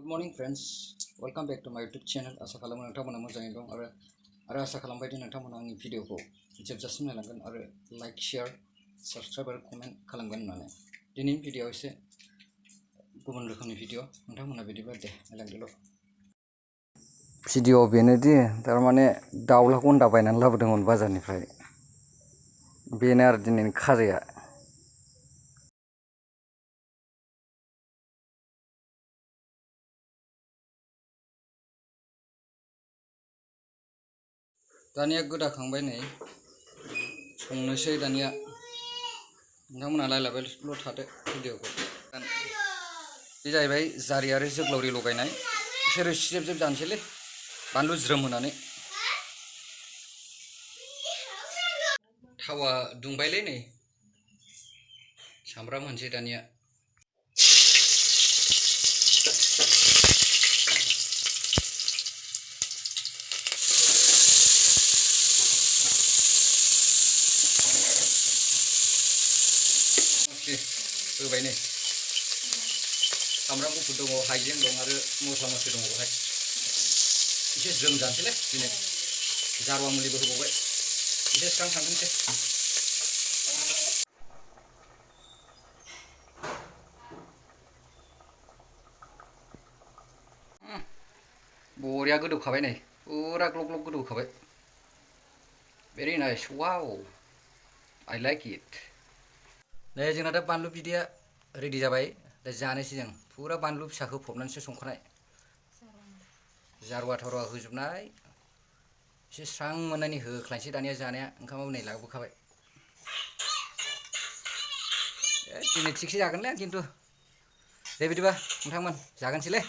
morning friends, welcome back to my YouTube channel. Asa खालामो नोंथांमोना मोजाङै दं आरो आसा खालामबाय दि नोंथांमोना आंनि भिडिअखौ जोबजासिम नायलांगोन आरो लाइक शेयार साबस्क्राइब आरो कमेन्ट खालामगोन होननानै दिनैनि भिडिअआव एसे गुबुन रोखोमनि भिडिअ नोंथांमोना बिदिबा दे नायलांदोल' भिडिअ बेनोदि थारमाने दाउला गन्दा बायनानै लाबोदोंमोन बाजारनिफ्राय बेनो आरो दिनैनि खाजाया दानिया गोदाखांबाय नै संनोसै दानिया नोंथांमोना नायलांबायल' थादो भिडिअखौ बे जाहैबाय जारि आरो जोग्लावरि लगायनाय बिसोरो सिजेब जेब जानोसैलै बानलु ज्रोम होनानै थावा दुंबायलै नै सामब्राम होनसै दानिया होबाय नै सामब्राम गुफुर दङ हाइजें दं आरो मस्ला मस्लि दङ बेवहाय एसे ज्रोम जानोसैलै दिनै जारुवा मुलिबो होबावबाय एसे स्रां थांथोंसै बरिया गोदौखाबाय नै पुरा ग्लब ग्लब गोदौखाबाय भेरि नाइस वाव आई लाइक इट नै जोंना दा बानलु बिदैया रेडि जाबाय दा जानोसै जों पुरा बानलु फिसा होफबनानैसो संखानाय जारुवा थारुवा होजोबनाय एसे स्रां मोननायनि होख्लायनोसै दानिया जानाया ओंखामाबो नै लाबोखाबाय दिनै थिगसे जागोनलै खिन्थु दे बिदिबा नोंथांमोन जागोनसैलै